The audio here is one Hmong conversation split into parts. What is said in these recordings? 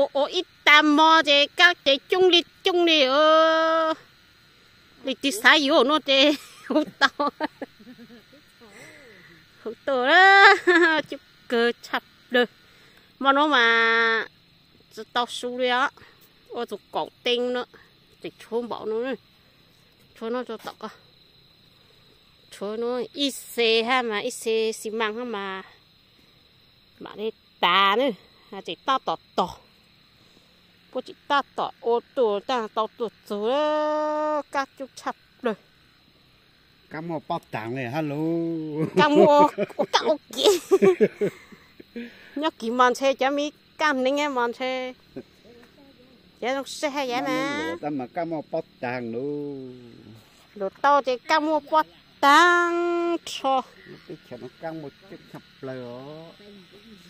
ua ua ib tag hmo ces kab ces coob li coob li. Leej twg xav yuav no ces hu tau, hu tau. Coob kawg tshaj plaws. Hmo no mas tsis tau su li os. Ua tus kaum teev no, tseem tshuav npaum no, tshuav no rau tom ko. Tshuav no ib xe hab mas ib xe xi mas hab mas mam li tas na. Tseem tab tom tog, puab tseem tab tom ua tuaj tau tuaj txug, kab coob tshaj plaws. Kab muaj pob taag le hab lauj. Kab muaj ua kab ua kev. Nyob kis mas ntshe cov me kab hneev mas ntshe cov zoo sij hawm yav na. Tab mas kab muaj pob taag lauj. Luam tau ces kab muaj pob taag rho. Teb chaws no kab muaj coob tshaj plaws os.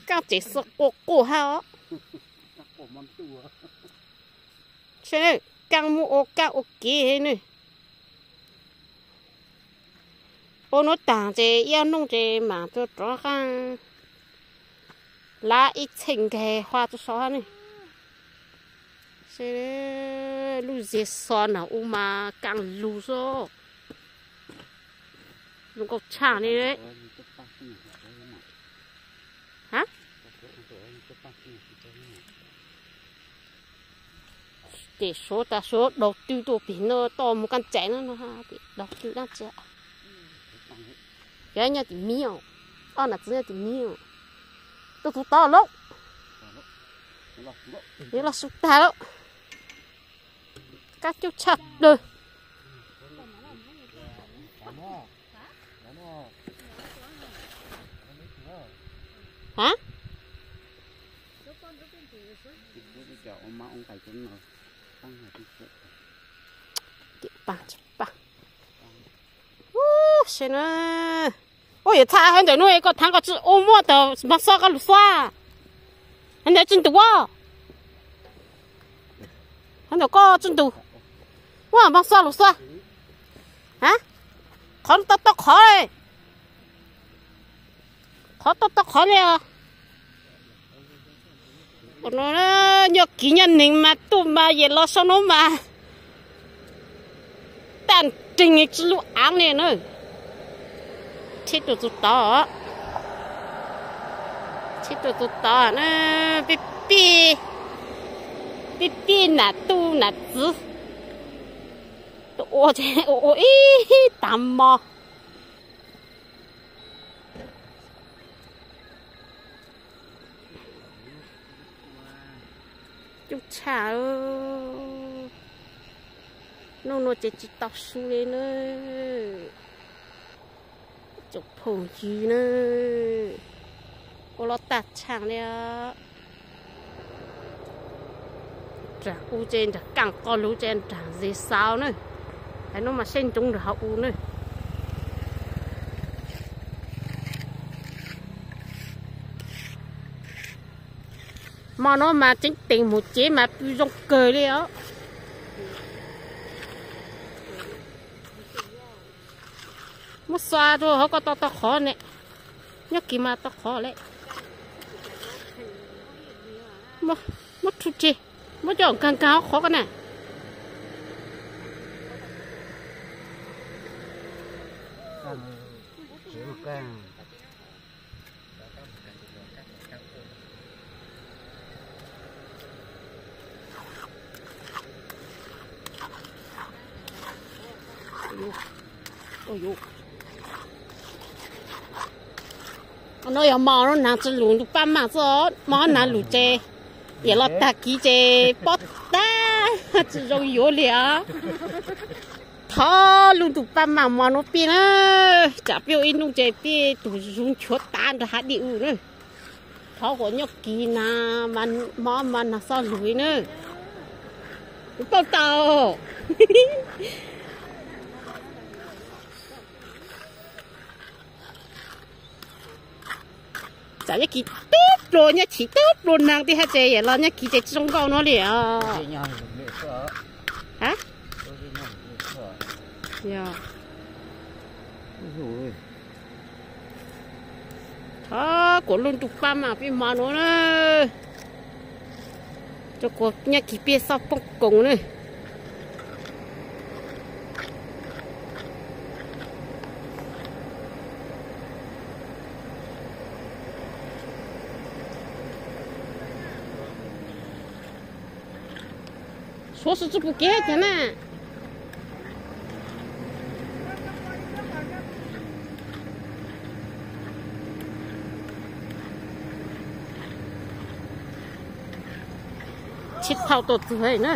Kab tseem xua quas quas hab os. Kab muaj ua kab ua kev ne. Ua nuav taag ces ib ob nub ces mam rov rov qaab lab ib txheej nkaig hua rua sau hab ne. Lub zig xos na u mas kaaj lug xwb. Zoo nkauj tshaj li. Ces suav tas suav daug tw tuaj pem no toj mus kaaj txaim no, daug tw dlaab tsi. Cov nyob tim miv, ob nam txiv nyob tim miv. Tuaj tus tod lauj. Yuav los su tag lauj. Kab coob tshaj plaws. Ha? Ua yog txhaj hab ntawm nuav koj thaam koj tsi ua muab tau Npog Xob koj lug xuab. Hab ntawd tsi ntus, hab ntawm koj tsi ntus, muab Npog Xob lug xuab. Qhov tau tau qhov, qhov tau tau qhov li os. Nyob kiv nyob neeg mas tuaj mas yam los sau nuav mas taj nreeg tsi lub aav li na. Tsheb tuaj txug tod, tsheb tuaj txug tod na, peb, peb, peb nam tub nam txwv tuaj ua, ua ib tag hmo. Coob tshaj, nub nua ces tsis tau su li na. Tsoom phooj ywg na, ua lub tag tshaaj li. Nraag u ces nraag kaaj qo lug ces nraag zig xaus na. Hais nub mas saib ntsoov nraag hauv u na. Hmo nuav mas tseev teem mus cev mas pw zoo kawg li os. Muab xua rua hauv koj tau tau qhov ne. Nyob kis mas tau qhov le. Muab rhu tseg, muab coj nkaag nkaag hauv qhov ko na. No yog mos nag tsi lug ntuj paj maag xwb, mos nag lug ces yam los tag kis ces pob tag tsi zoo yuav li os. Thov lub ntuj paj maag mos nuav pij na, tsam peb ua ib nub ces peb tug zug nchuav tav nrag hav dij u na. Thov kuas nyob kis nag, mos mas nag xob lug na. Kuv paub tau. Tsam nyob kis tub plua, nyob chim tub plua nag tib hab ces yam los nyob kis ces tsi zoo nkauj nuav li os. Thov kuas lub ntuj paj maag peb mos nuav na. Cov kuv nyob kis piaj xoj poob koos na. Suav xwb tsis pum kev thiab na. Tsheb thauj tuaj txug na.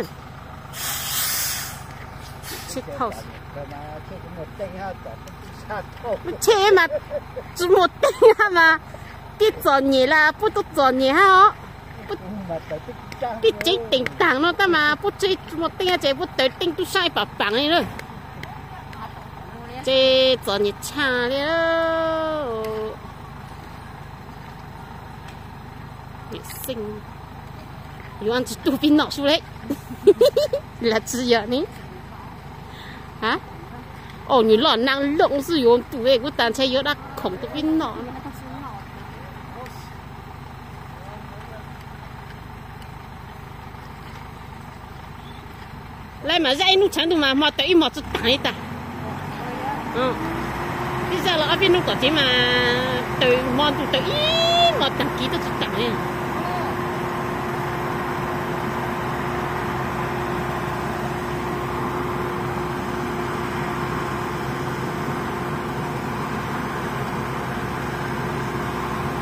Tsheb thauj. Tsheb mas tsis muaj teeb mas, tib txom nyem las puab tuaj txom nyem hab os. Tib tseeb teem taag no tab mas puab tseeb tsis muaj teeb ces puab tawv teeb tub saab ib paam paam li na. Ces txom nyem tshaj li. Yuav tsis tu pib noj su le. Las tsis yog ne. Au, nws loj naag looj xwb yuav tu le, kuv tas ntshai yuav dab khoom tu pib noj. Lawv mas zaj ib hnub tshav ntuj mas hmo tawm ib hmos tsis taag li tas. Ib zaj los ob peb hnub tom tsev mas tawm hmo ntuj tawm ib hmos taag kiv tuaj tsis taag li.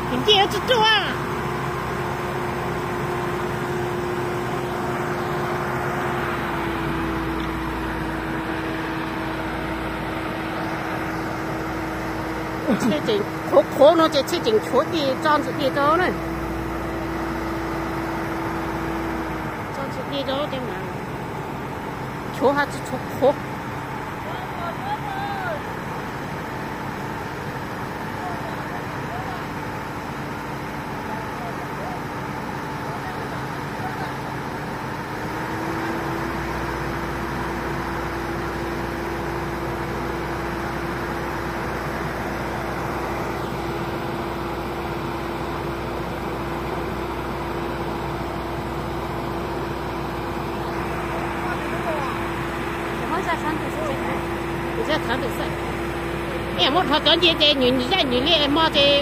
Tus ncej tsis ruaj. Tsheb tseem qhuav qhuav no ces tsheb tseem tshuav dej tso ntxuav dej rau na. Tso ntxuav dej rau ces mas tshuav hab tsis tshuav qhuav. Muab rho cov nce ces nws zaj nws li hmo ces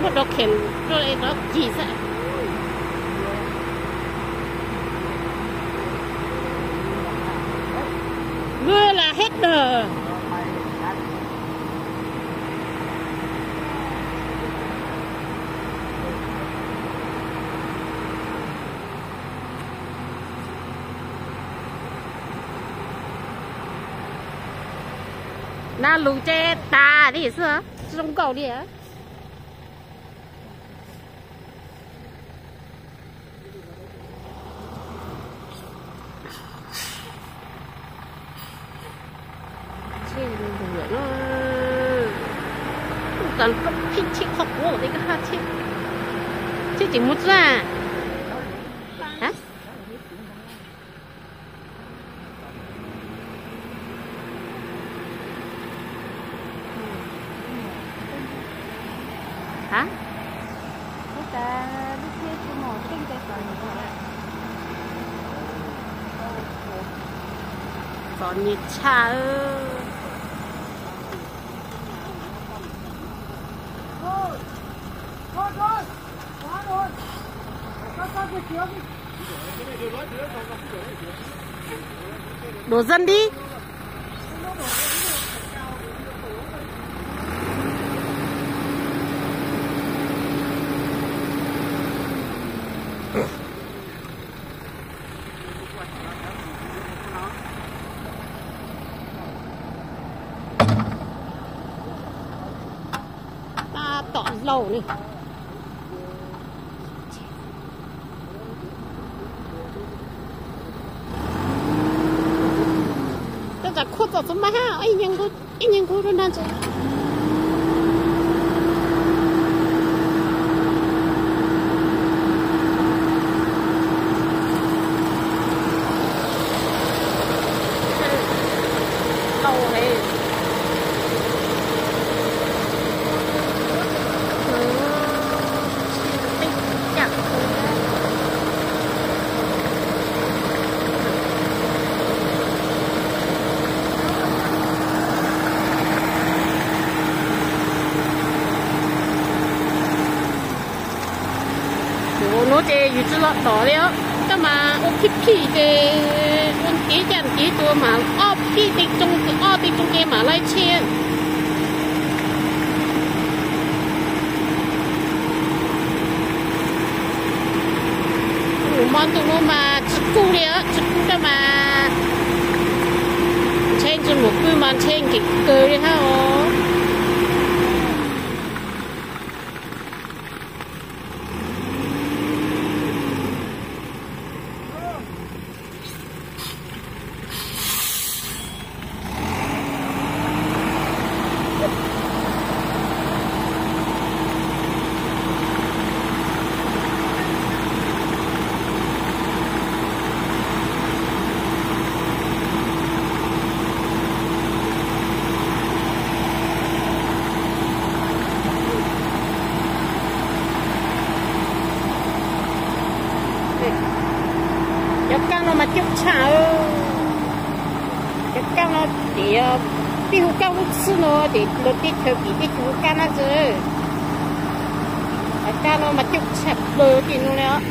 muab rau kheem rau cig xwb. Mưa là hết rồi. Na lus ces tas li xwb, tsis zoo nkauj li. Tsheb ntws no, tsheb qhov quav tej ko, tsheb tseem mus txog. Txom nyem tshaj. Đổ dần đi. Tab tom laus ne. Tej zaum khuaj txom txom mas hab, ib nyuag nqus rau nrag ntses. Laus heev. Ua nuav ces yus tsi los dom li os, koj mas ua phij phij ces ua ntiv caj ntiv tuag mas ob phij tej tsoo, ob tej tsoo ke mas laib tsheb. Nus mo ntuj nuav mas tsi kub li os, tsi kub koj mas ntsheb ntsis mus pw mas ntsheb nkeeg kawg li hab os. Cov kaab no mas coob tshaj. Cov kaab no ces peb hu kaab lub txhwb no ces luag teb chaws pim teb chaws hu kaab na xwb. Cov kaab no mas coob tshaj plaws tim no li os.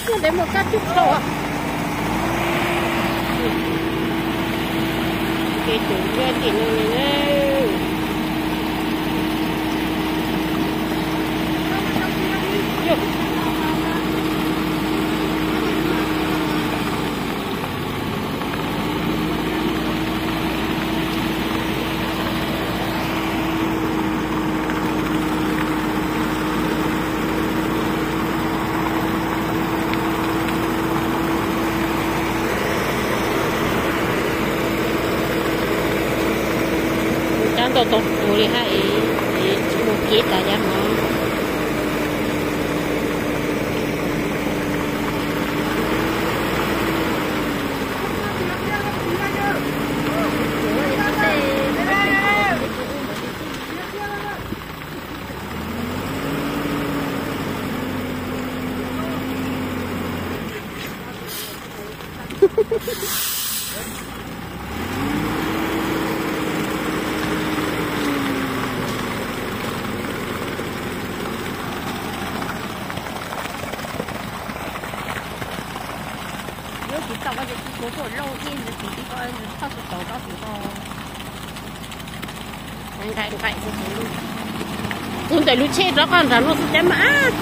Nyob ntawd muaj kab cub dhau. Ces tus nyob tim no na. Cab ntau tau tus li hab es tsis muaj kev tas yav hov. Yuav tsis tau koj ces kuv tuaj lauj, ib ntsis kuv tib ko txhob tsis tau koj kuv ko. Nqaim nqaim kuv ntawm lub tsheb rov qab nram no xwb cov mas.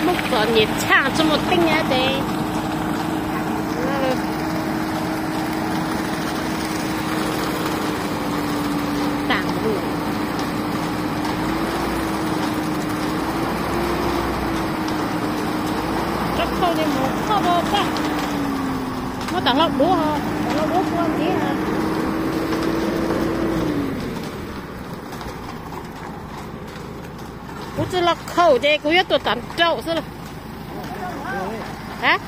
Muab txom nyem tshaj tsi muaj teeb na ces. Tam lug. Rab khau li mus thoj rau tag. Muab tas hlau duav, tas hlau duav tua ntxiv. Kuv tsi los khau ces kuv yuav tuaj tas nraum xwb lauj. Tas,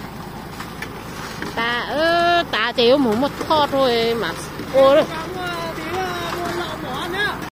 tas ces yuav mus muab thoj rau mas ua lawm.